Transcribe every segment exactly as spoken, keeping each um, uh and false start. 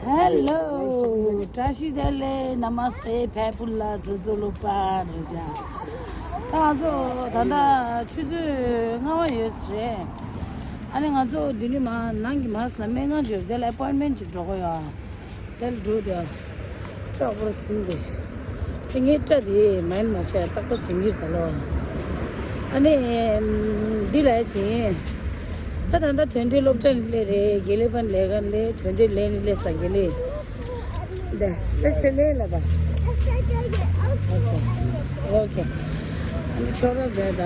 Hello, བཀྲ་ཤིས་བདེ་ལེགས། Namaste, ཕེ་ཕུ་ལ་ཛོ་ཛོ་ལོ་པ་རེད་ཤག་ད་ང་ཚོ་ད་ལྟ་ཆུ་ཚོད་ལྔ་པ་ཡོད་ས་རེད། ཨ་ནི་ང་ཚོ་འདི་ནས་མར་ནང་གི་མར་ས་སྨན་ཁང་འབྱོར་དེ་ལ་appointment ཅིག་འགྲོ་གི་ཡོད། དེ་ལ་འགྲོ་དུས་སྐྲག་པོ་ཟིན་དེ། དེ་ངའི་སྐྲ་དེ་མ་ཡིན་མ་བྱས་རྟག་པར་ཟིན་གྱི་རེད་ད་ལོ། ཨ་ནི་འདི་ལ་ཡ་ཅིན། ད་ད་ལྟ་དོན་ལྡན་སློབ་གྲྭ་ནས་སླེབས་རེད། དགེ་ལེགས་ཕ་ནས་ལས་ཀ་ནས་སླེབས། དོན་ལྡན་ལས་ནས་སླེབས། ས་དགེ་ལེགས། འདི་ལས་དེ་ལས་ལ་ད། ཨོ་ཁེ། ཨོ་ཁེ། ཨ་ནི་ཁྱོད་རང་བསྡད་ད།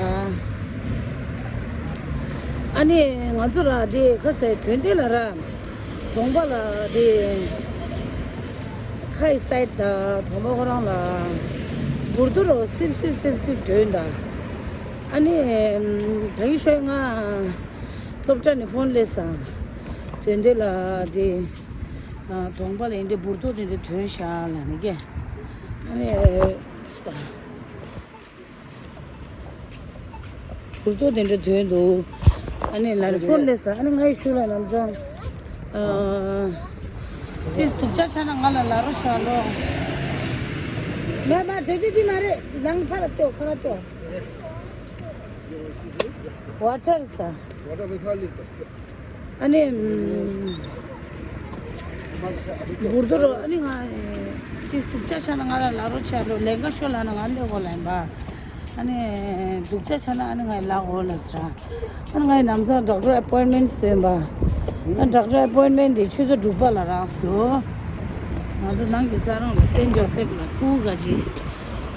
ཨ་ནི་ང་ཚོ་ར་དེ་ཁ་སའི་དོན་ལྡན་ལ་ར། གྲོང་པ་ལ་དེ། ཁའི་སའིད་ད་གྲོང་པ་ཁོ་རང་ལ། འབུར་ཏོ་རོ་སིབ་སིབ་སིབ་སིབ་དོན་ད། ཨ་ནི། ད་གི་ཤོད་ང་། སློབ་གྲྭ་ནས་ཕོན་སླེབས་སོང་། དོན་ལྡན་ལ་དེ། གྲོང་པ་ལ་ཡིན་དེ་འབུར་ཏོ་དེ་འདྲ་དོན་ཤག་ལ་ནི་ཀྱེ། ཨ་ནི། འབུར་ཏོ་དེ་འདྲ་དོན་འདུག་ཨ་ནི་ལ་ཕོན་སླེབས་སོང་། ཨ་ནི་ངའི་ཤུལ་ལ་ལམ་སང་། ཨ། དེ་སྡུག་ཅག་ཆགས་ན་ང་ལ་ལབ་རོགས་ཤོག་ལོ། མ་མ་དེ་དེ་དེ་མ་རེད། ནང་ཕར་ལ་ལྟོས། ཁ་ལ་ལྟོས། ཝ་ཊར་ཟ། ཨ་ནི། འབུར་ཏོ་རོ། ཨ་ནི་ང་དེ་སྡུག་ཅག་ཆགས་ན་ང་ལ་ལབ་རོགས་ཆག་ལོ། ལས་ཀ་ཤོར་ལབ་ན་ང་སླེབས་དགོས་ལབ་ཡིན་པ། ཨ་ནི་སྡུག་ཅག་ཆགས་ན་ཨ་ནི་ང་ལབ་དགོས་ལབ་ཟེར། ཨ་ནི་ངའི་ལམ་སང་ཌོག་ཊར་ཨེ་པོའིན་མེན་ཊི་བཟོས་ཡིན་པ། ཨ་ཌོག་ཊར་ཨེ་པོའིན་མེན་ཊི་དེ་ཆུ་ཚོད་དྲུག་པ་ལ་རག་སོང་། ང་ཚོ་ནང་གི་རྩ་རང་ལ་སེན་ཇོ་སེབ་ལ་ཕྲུ་གུ་ག་ཅིག་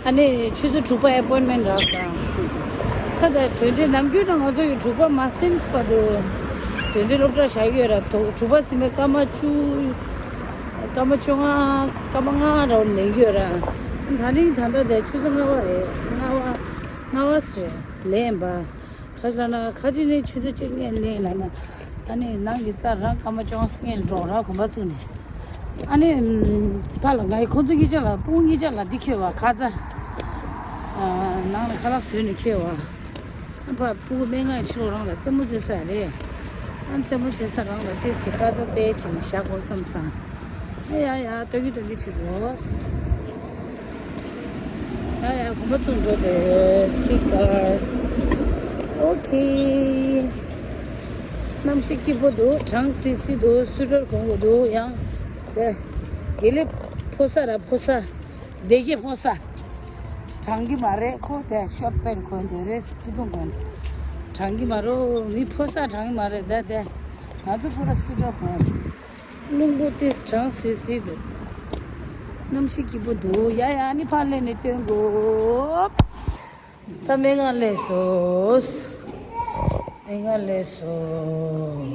ཨ་ནི་ཆུ་ཚོད་དྲུག་པ་ཨེ་པོའིན་མེན་ཊི་རག་སོང་། ད་ལྟ་དོན་ལྡན་ནམ་རྒྱུན་ན་ང་ཚོ་ཡི་དྲུག་པ་མ་ཟིན་བར་དུ་དོན་ལྡན་སློབ་གྲྭ་བཞག་ཡོད་ར། དོ་དྲུག་པ་ཟིན་པའི་སྐར་མ་བཅུ། སྐར་མ་བཅོ་ལྔ། སྐར་མ་ལྔ་ར་ལེན་གྱི་ཡོད་ར། ད་རིང་ད་ལྟ་དེ་ཆུ་ཚོད་ལྔ་པ་རེད། ལྔ་པ། ལྔ་པ་ཟེར་ལེན་པ། ཁ་ཅིག་ལ་ན་ཁ་ཅིག་ནས་ཆུ་ཚོད་གཅིག་ནས་ལེན་ལ་ན། ཨ་ནི་ནང་གི་རྩ་རང་སྐར་མ་བཅོ་ལྔ་སྔས་ལ་འགྲོ་ར། གོམ་པ་བཙུགས་ནས། ཨ་ནི་ཕ་ལ་ང་ཡི་ཁོ་ཚོ་གཉིས་ཆ་ལ་སྤུ་གུ་གཉིས་ཆ་ལ་འདི་ཁྱོད་བ་ཁ་ཚ། ནང་ལ་ཁ་ལག་བཟོས་ནས་ཁྱོད་བ། ཨ་ཕ་སྤུ་གུ་སྨན་ཁང་ཕྱི་ལོགས་རང་ལ་རྩེད་མོ་རྩེ་ས་རེད། ཨ་རྩེད་མོ་རྩེ་ས་རང་ལ་ཏེས་ཅིག་ཁ་ཚ་ཏེ་ཅིག་བཞག་དགོས་བསམ་སོང་། ཨ་ཡ་ཡ་སྟོན་གྱི་སྟོན་གྱི་བྱེད་དགོས། ཡ་ཡ་གོམ་པ་བཙུགས་འགྲོ་དེ་སི་ཊི་ཀར། ཨོ་ཁེ། གནམ་གཤིས་སྐྱིད་པོ་འདུག་གྲང་སིལ་སིལ་འདུག་སུ་ཊར་གོན་དགོས་འདུག་ཡང་དེ། དགེ་ལེགས་ཕོ་གསར་ར་ཕོ་གསར། སྡེ་དགེ་ཕོ་གསར། དྲང་གི་མ་རེད། ཁོ་དེ་ཤོར་ཊི་པེན་ཊི་གོན་དེ་རེད། སྐྱིད་སྡུག་གོན་དེ། དྲང་གི་མ་རེད། མི་ཕོ་གསར་དྲང་གི་མ་རེད། དེ་དེ། ང་ཚོ་ཁོ་ར་སུ་ཊར་གོན། རླུང་བུ་ཏིས་གྲང་སིལ་སིལ་འདུག་གནམ་གཤིས་སྐྱིད་པོ་འདུག་ཡ་ཡ་ཨ་ནི་ཕར་སླེབས་ནས་སྟོན་དགོས། ད་སྨན་ཁང་སླེབས་སོང་། སྨན་ཁང་སླེབས་སོང་།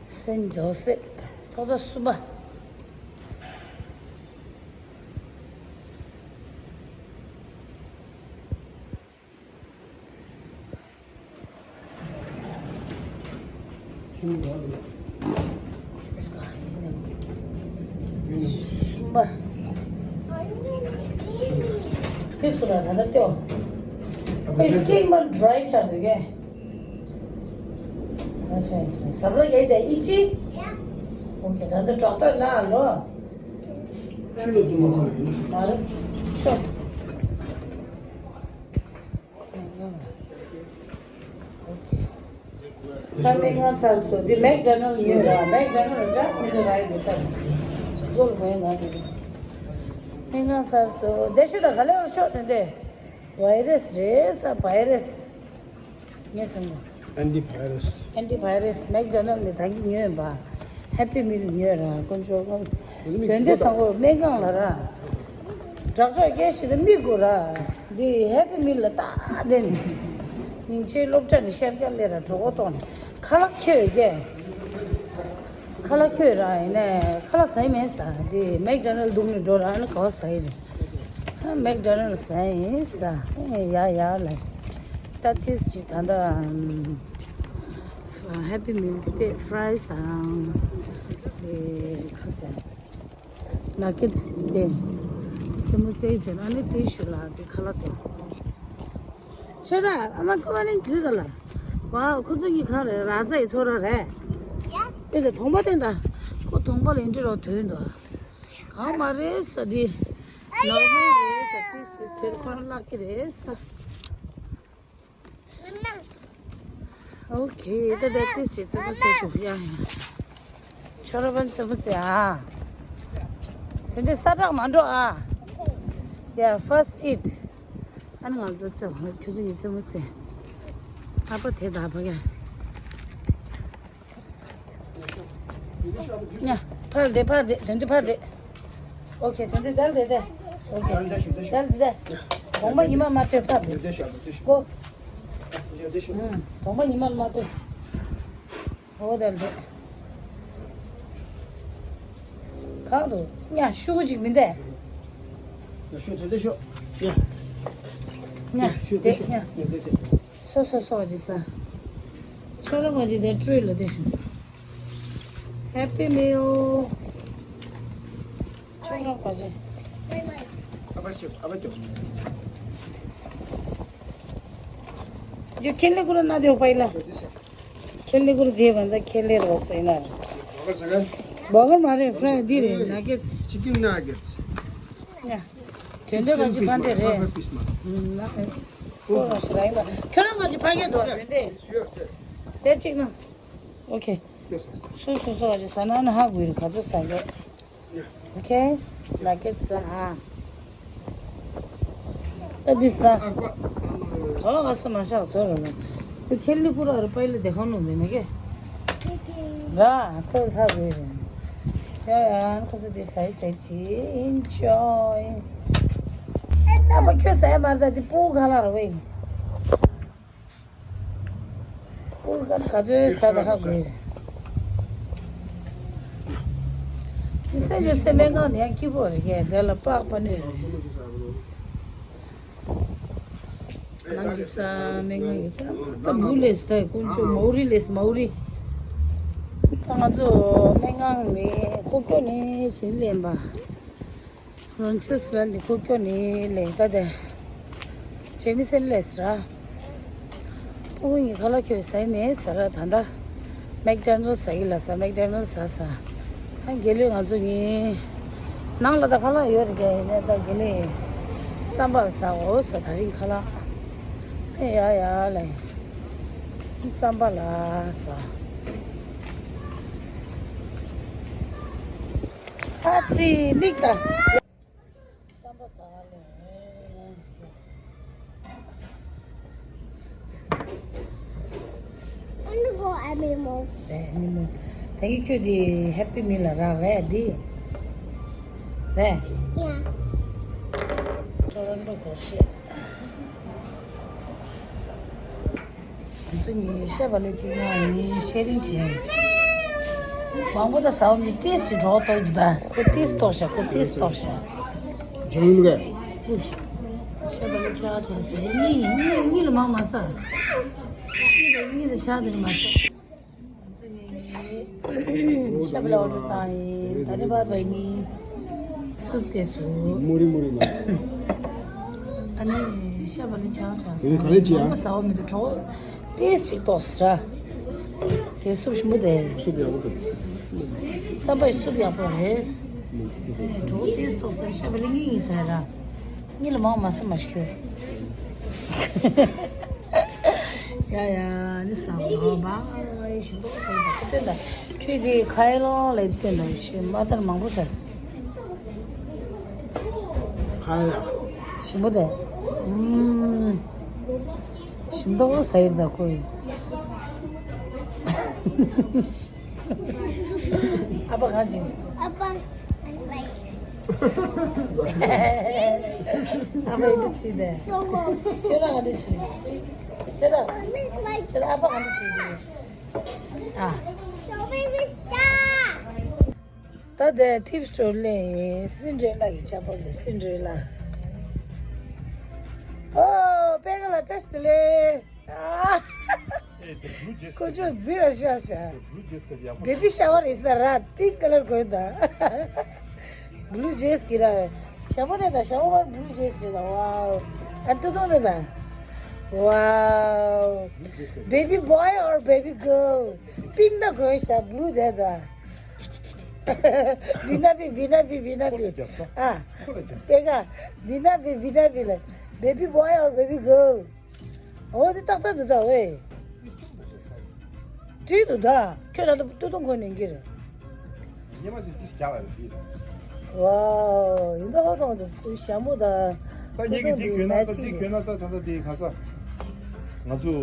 སེན་ཇོ་སེབ། ཐོག་ས་གསུམ་པ། གསུམ་པ། ཁྱོད་སྐུ་ལ་ད་ལྟ་སྟོན། ཁོའི་སི་ཀིན་མར་ཌི་རའི་ཆགས་འདུག་གས། ཟབ་ར་གས་དེ་ཨི་ཅི། ཨོ་ཁེ། ད་ལྟ་ཌོག་ཊར་ལ་ལོ། ཆུ་ལ་འཛུམ་མ་ཟེར་གི། མ་རེད། ཆོ། ཨོ་ཁེ། ད་སྨན་ཁང་ཚར་སོང་། འདི་མེག་ཌོ་ནལ་ཡོད་ར། མེག་ཌོ་ནལ་འདྲ་མི་འདྲ་ར་ཡོད་དེ་ལྟར། སྒོར་མོའི་ནང་དུ། སྨན་ཁང་ཚར་སོང་། བདེ་ཤོད་ད་ག་ལེར་ཤོག་དེ་འདྲས། བྷའི་རེས་རེད་ས། བྷའི་རེས། ངས་བསམ་གོ། ཨན་ཊི་བྷའི་རེས། ཨན་ཊི་བྷའི་རེས། མེག་ཌོ་ནལ་ནས་ད་གིན་ཉོས་ཡིན་པ། ཧེ་པི་མིལ་ཉོས་ར། དཀོན་མཆོག་དངོས། དོན་དེ་བཟང་པོ་སྨན་ཁང་ལ་ར། ཌོག་ཊར་སྐད་ཞིག་ཏུ་མི་དགོས་ར། འདི་ཧེ་པི་མིལ་ལ་ཏག་དེ་ནི། སྙིང་རྗེ། སློབ་གྲྭ་ནས་ཤར་རྒྱག་སླེབས་ར་གྲོད་ཁོག་ལྟོགས་ནས་ཁ་ལག་ཁྱེར་ཡོད་ཀྱས། ཁ་ལག་ཁྱེར་ར་ཡིན་ནས་ཁ་ལག་ཟ་ཡི་མེད་ས། འདི་མེག་ཌོ་ནལ་འདུག་ནས་འགྲོ་ར་ཨ་ནི་ག་བ་ཟ་ཡི་རེད། ཨ་མེག་ཌོ་ནལ་ཟ་ཡི་ས། ཨེ་ཡ་ཡ་ལ། ད་ཏིས་ཅི་ད་ལྟ་ཧེ་པི་མིལ་དེ་ཧྥི་རའི་དང་། དེ་ཁ་ཟས། ནག་ཀེ་དེ། ཁྱེད་མོ་ཟས་ཟེར་ན་ནི་དེ་ཞུ་ལ་དེ་ཁ་ལག་དེ། ཁྱོད་ར་ཨ་མ་ཀུ་བ་ནི་འཛི་ག་ལ། ཝ་ཁོ་ཚོ་གཉིས་གང་རེད། ར་ཛ་ཡི་ཚོ་ར་རེད། དེ་ལ་གདོང་པ་བསྟན་ད། ཁོ་ གདོང་པ་ལ་འདི་རོ་དོན་འདུག་གང་མ་རེད་ས་འདི། ནོར་མལ་རེད་ས། ཏིས་ཏིས་དོན་ཁོ་རང་བརླག་གི་རེད་ས། ཨོ་ཁེ། ད་ད་ཏིས་ཏིས་ཙི་པོ་ཙེ་ཆུ་ཡ་ཡ། ཆོ་ར་བན་ཙི་པོ་ཙེ་ཨ། དེ་འདྲའི་ས་དྲག་མ་འགྲོ་ཨ། Yeah, first eat. ཨ་ནི་ང་ཚོ་ཙི་ཁྱོད་ཚོ་ཡི་ཙི་པོ་ཙེ། ཨ་ཕ་དེ་ད་ཕ་ག་ཉ། ཕར་བསྡད་ཕར་བསྡད། དོན་དུ་ཕར་བསྡད། ཨོ་ཁེ། དོན་དུ་དལ་བསྡད་དེ། ཨོ་ཁེ། དལ་བསྡད་དེ། གོང་མ་ཉི་མ་མ་ལྟོས་ཕར་བསྡད། ཀོ། ཨུམ། གོང་མ་ཉི་མ་མ་ལྟོས། ཨོ་དལ་བསྡད། གང་དུ་ཉ་ཤུ་གུ་ཅིག་མིན་ཏེ། ཉ་ཤུ་དེ་དེ་ཤོ། ཉ། ཉ་ཤུ་དེ་དེ་ཤོ། ཉ། ཉ་དེ་དེ། སོ་སོ་སོ་ཅི་ས། ཆོ་ར་མ་ཅི་དེ་སྤྲོད་ལ་དེ་ཤུ། Happy Meal. ཆོ་ར་མ་ཅི། ཨ་བ་ཅི་ཨ་བ་ཅི། ཡོ་ཁེ་ལི་གུ་ར་ན་དེ་པའི་ལ། ཁེ་ལི་གུ་ར་དེ་བ་ད་ཁེ་ལི་རོ་སེ་ན། བ་ག་ས་ག་བ་ག་མ་རེད། ཕྲའི་ཌེ་རེད། ནག་གེ་ཊི། Chicken nuggets. ཡ། དོན་དེ་ག་ཅི་ཕ་འདྲེ་རེད། ན་སོ་ར་ཤི་ར་ཡིན་པ། ཁྱོད་རང་ག་ཅི་ཕ་གི་འདུག་དོན་དེ། དེ་གཅིག་ན། ཨོ་ཁེ། སོ་སོ་སོ་ག་ཅི་ཟ་ན་ན་ཧ་གོ་ཡི་རེད། ག་ཚོད་ཟ་གི། ཨོ་ཁེ། ནག་གེ་ཊི་ཟ་ཨ། ད་འདི་ཟ། ག་བ་ག་ས་མ་ཤག་ཚོ་ར་ལ། དེ་ཁེ་ལི་གུ་ར་ར་པའི་ལ་དེ་ཁང་ནང་དེ་ནག་གེ། ར་ཁོ་ས་གོ་ཡི་རེད། ཡ་ཡ། ཁོ་ཚོ་དེ་ཟ་ཡི་ཟ་ཡི་ཅི། Enjoy. ཨ་ཕ་ཁྱོད་ཟ་ཡ་མ་རེད། ད་དེ་སྤུ་གུ་ག་ལ་ར་བས། སྤུ་གུ་ག་ཚོད་ཟ་ད་ཧ་གོ་ཡི་རེད། དེ་ཟ་ཡི་ཟ་སྨན་ཁང་དེ་ཡང་སྐྱིད་པོ་རེད། ཁེ་དེ་ལ་པགས་པ་ནོས་རེད། ནང་གི་ས་སྨན་ཁང་གི་ས། ད་བུ་ལས་ད་དཀོན་མཆོག་མའོ་རི་ལས་མའོ་རི། ད་ང་ཚོ་སྨན་ཁང་ནས་ཁོག་སྐྱོ་ནས་ཕྱིན་ལེན་པ། རོན་སིས་ཝེལ་ནས་ཁོག་སྐྱོ་ནས་ལེན་ད་དེ། ཇེ་མི་སན་ལས་ར། སྤུ་གུ་གཉིས་ཁ་ལག་ཁྱོད་ཟ་ཡི་མེད་ཟེར་ར། ད་ལྟ་མེག་ཌོ་ནལ་ཟ་གི་ལ་ཟ། མེག་ཌོ་ནལ་ཟ་ཟ། ཨ་དགེ་ལེགས་ང་ཚོ་གཉིས། ནང་ལ་ད་ཁ་ལག་ཡོད་རེད། ཀྱ་ཡིན་ནའི་ད་དགེ་ལེགས་རྩམ་པ་ཟ་འོ་ཟ། ད་རིང་ཁ་ལག་ཨེ་ཡ་ཡ་ལེ། རྩམ་པ་ལ་ཟ། ཨ་ཙི་མིག་ད། རྩམ་པ་ཟ་ལེ། I wanna go Happy Meal. ཨེ་ནི་མོ། ད་གི་ཁྱོད་དེ་ཧེ་པི་མི་ལ་རག་རེད་དེ། རེད། Yeah. ཁྱོད་རང་འགྲོ་གོ་ཤེས། ང་ཚོ་གཉིས་ཤ་བ་ལེ་གཅིག་ང་གཉིས་ཤེ་རིང་བྱས། མང་པོ་ད་ཟ་བ་མི་ཏིས་ཅིག་འགྲོ་ཏོག་འདུག་ད་ཁོ་ཏིས་ཏོག་ཤ། ཁོ་ཏིས་ཏོག་ཤ། ཇོ་ལུ་ག་ཤ་བ་ལེ་ཆ་ཆ་ཟེར། གཉིས་གཉིས་གཉིས་ལ་མང་མ་ཟ། གཉིས་ལ་གཉིས་ལ་ཆ་དེ་ལ་མ་ཟ། ང་ཚོ་གཉིས་ཤ་བ་ལེ་ཨོ་ཌར་བཏང་ཡིན། ད་ནི་བ་བ་ནི་སུབ་དེ་སུ། མོ་རི་མོ་རི་མ། ཨ་ནི་ཤ་བ་ལེ་ཆ་ཆ་ཟ། དེ་ནི་ག་ལེ་ཅི་ཡ། མང་པོ་ཟ་བ་མི་འདུག་གྲོགས། ཏིས་ཅིག་ཏོག་ཟེར། དེ་སུབ་ཞིམ་པོ་དེ། སུབ་ཡག་པོ་འདུག་རྩམ་པ་སུབ་ཡག་པོ་རེད། ཨེ་གྲོགས་ཏིས་ཏོག་ཟེར། ཤ་བ་ལེ་གཉིས་ཡིན་ཟེར་ར། གཉིས་ལ་མང་མ་ཟ་མ་ཤོད། ཡ་ཡ་ནི་ཟ་བ་བ་ཞིམ་པོ་ཟ་བ་ཁོ་སྟོན་ད། ཁྱོད་དེ་ཁ་ཡ་ལོང་ལ་སྟོན་ད་ཤི་མ་ལྟར་མང་པོ་ཆགས། ཁ་ཡ། ཞིམ་པོ་དེ། ཨུམ། ཞིམ་མདོག་ཟ་ཡིར་ད་ཁོ་ཡིན། ཨ་ཕ་གང་བྱེད། ཨ་ཕ། ཨ་ཕ་ཡིན་འདི་བྱེད་དེ། ཁྱོད་རང་ག་འདི་བྱེད། ཁྱོད་རང་། ཁྱོད་རང་ཨ་ཕ་གང་འདི་བྱེད་དེ། ཨ། ད་དེ་ཐིབ་སི་ཊོར་ལས་སིན་ཌི་རེ་ལ་གི་ཆ་པོ་ལས་སིན་ཌི་རེ་ལ། ཨོ་པེ་ག་ལ་བཀྲ་ཤིས་བདེ་ལེགས། ཁོ་ཚོ་རྫི་བ་ཤ་ཤ། བེ་བི་ཤ་ཝར་ཡིན་ས་ར། པིང་ཀ་ལར་གོན་ད། བླུ་ཇེས་གི་ར། ཞྭ་མོ་དེ་དང་ཞྭ་མོ་བར་བླུ་ཇེས་རེད་ད། ཝའོ། ཨ་ཏུ་ཏུ་དེ་དང་། ཝའོ། Baby boy or baby girl? པིང་ད་གོན་ཤ་བླུ་དེ་དང་། བི་ན་བི་བི་ན་བི་བི་ན་བི། ཨ། པེ་ཀ། བི་ན་བི་བི་ན་བི་ལ། Baby boy or baby girl? འོ་དེ་ཏག་ཏག་འདུག་ད་ཝེ། བྲིས་འདུག་ད། ཁྱོད་ད་ལྟ་སྟོད་ཐུང་གོན་ནས་འགྱིར། ཉི་མ་ཞིག་ཏིས་རྒྱག་ལ་རེད། ཝའོ། ཡིན་ད་ཧོ་ཐོང་དུ་ཞྭ་མོ་ད། ད་ངེད་ཀྱི་འདི་གྱོན་ན་ད་འདི་གྱོན་ན་ད་ད་ད་འདི་ག་ས། ང་ཚོ་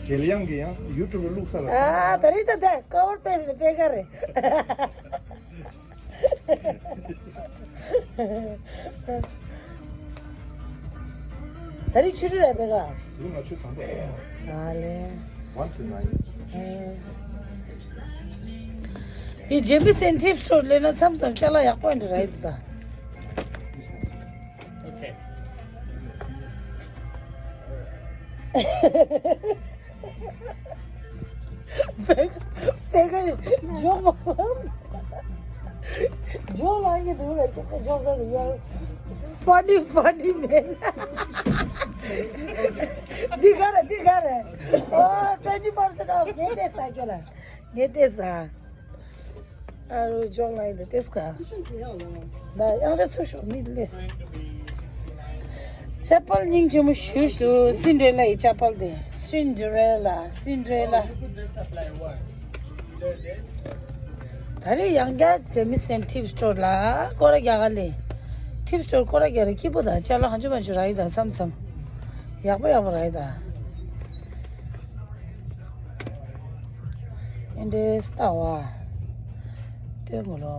རྒྱལ་ཡང་གི་ཡང་ཡུ་ཊུབ་ལ་བླུགས་ས་ལ། ཨ་ད་རེད་ད་ད་ཀ་བར་པེ་ཇི་ནས་པེ་ཀ་རེད། ད་རེས་ཆུ་ཚོད་རེད་པས་ག་ཡིན་ང་ཆུ་དང་པོ། ཨ་ལེ། One to nine. ཨེ། དེ་ཇེ་མི་སན་ཐིབ་སི་སི་ཊོར་སླེབས་ན་མཚམས་མཚམས་ཅ་ལག་ཡག་པོ་འདྲ་རག་གི་འདུག་ད། Okay. པེ་ཀ་ཡི་ཇོག་མ་ལངས། ཇོག་ལངས་ཀྱི་འདུག་ལ་ཀྱི་ཇོག་ཟ་གི་ཡོད། Funny, funny man. འདི་ག་རེད། འདི་ག་རེད། ཨོ། twenty percent off. ངས་དེ་ཟ་རྒྱུ་ལ། ངས་དེ་ཟ། ཨ་རུ་ཇོག་ལ་ཡིན་ཏེ་སྐ། ད་ཡང་ཆ་ཚུར་ཤོག་མི་ལེས། ཅ་པལ་སྙིང་རྗེ་མོ་ཞུ་ཞུ། སིན་ཌི་རེ་ལ་ཡི་ཅ་པལ་དེ། སིན་ཌི་རེ་ལ། སིན་ཌི་རེ་ལ། ད་རེས་ཡང་བསྐྱར་ཇེ་མི་སན་ཐིབ་སི་སི་ཊོར་ལ་སྐོར་ར་རྒྱག་ག་ལེ། ཐིབ་སི་སི་ཊོར་སྐོར་ར་རྒྱག་རེ་སྐྱིད་པོ་དང་ཅ་ལག་ཧ་ཅང་མ་ཅུ་རག་ཡི་དང་མཚམས་མཚམས། ཡག་པོ་ཡག་པོ་རག་ཡི་དང་། ཨེ་འདྲས་ལྟ་བ། ལྟོས་མོ་ལོ།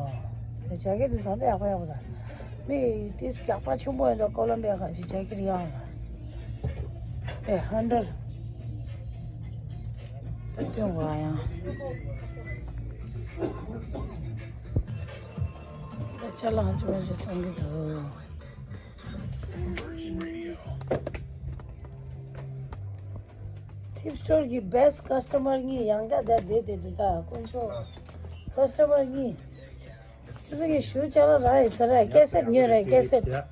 ཇ་ཀེ་ཊི་འདི་བཟང་པོ་ཡག་པོ་ཡག་པོ་དང་། མི་ཏིས་རྒྱག་པ་ཆེན་པོ་ཡིན་དང་ཀོ་ལོམ་བི་ཡ་གང་ཞིག་ཇ་ཀེ་ཊི་ཡག་ལ། ཨེ་ཧན་ཌར། ལྟོས་མོ་ཡང་། ཅ་ལག་ཧ་ཅང་ཞིག་བཙོང་གི་འདུག་ཐིབ་སི་སི་ཊོར་གྱི་བེ་སི་ཊི་ཀ་སི་ཊ་མར་གཉིས་ཡང་བསྐྱར་བསྡད་བསྡད་དེ་འདི་དག་དཀོན་མཆོག་ཀ་སི་ཊ་མར་གཉིས། སི་སི་གི་ཞུ་ཅ་ལག་རག་ཡིན་ས་རེད། ཀེ་སེ་ཊི་ཉོས་རེད། ཀེ་སེ་ཊི།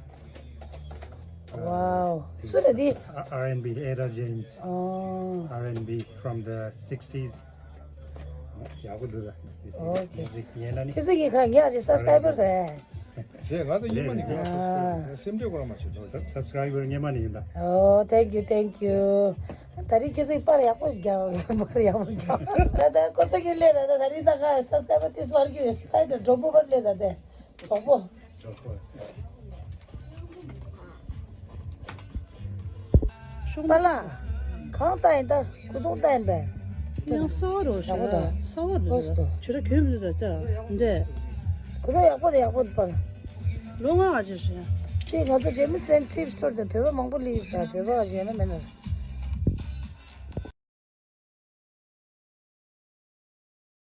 Wow. སུ་རེད་འདི། R and B, Etta James. Oh. R and B from the sixties. ཡག་པོ་འདུག་ད། Okay. Music ཉན་ན་ནི། ཁྱེད་ཚོ་གི་ཁ་ངས་ཨ་ཅེ་སབ་སི་ཀ་རའི་བར་རེད། རེད། ང་ཚོ་ཉི་མ་ནས་ཨ། སེམས་ཁྲལ་ཁོ་རང་མ་བྱེད་ཐུབ། སབ་སབ་སི་ཀ་རའི་བར་ཉི་མ་ནས་ཡིན་ད། Oh, thank you, thank you. ད་རིང་ཁྱེད་ཚོས་པར་ཡག་པོ་ཞིག་རྒྱག་པར་ཡག་པོ་རྒྱག་ད་ལྟ་ཁོ་ཚོ་གི་སླེབས་ར། ད་ད་རིང་ད་ང་སབ་སི་ཀ་རའི་བར་ཏིས་བར་གྱི་སའི་ཌི་གྲོགས་པོ་བར་སླེབས་ད་དེ་གྲོགས་པོ། ཤོང་པ་ལ། གང་ལྟ་ཡིན་ད། སྐུ་གདུང་ལྟ་ཡིན་པས། ཡང་གསར་བ་རོ་ཞེ་ཡག་པོ་ད། གསར་བ་རོ་ལོས་ཏོ། ཆུ་ར་གྱོན་མི་འདུག་ད་ལྟ་འདི། སྐུ་གདུང་ཡག་པོ་དེ་ཡག་པོ་འདུག་པ་ལ། ལོ་ལྔ་ཨ་ཅེ་ཞེ། དེ་ང་ཚོ་ཇེ་མི་སན་ཐིབ་སི་ཊོར་དེ་བོད་པ་མང་པོ་སླེབས་ཡོད་ད། བོད་པ་ཨ་ཅེ་ཡོད་ན་མེད་ན།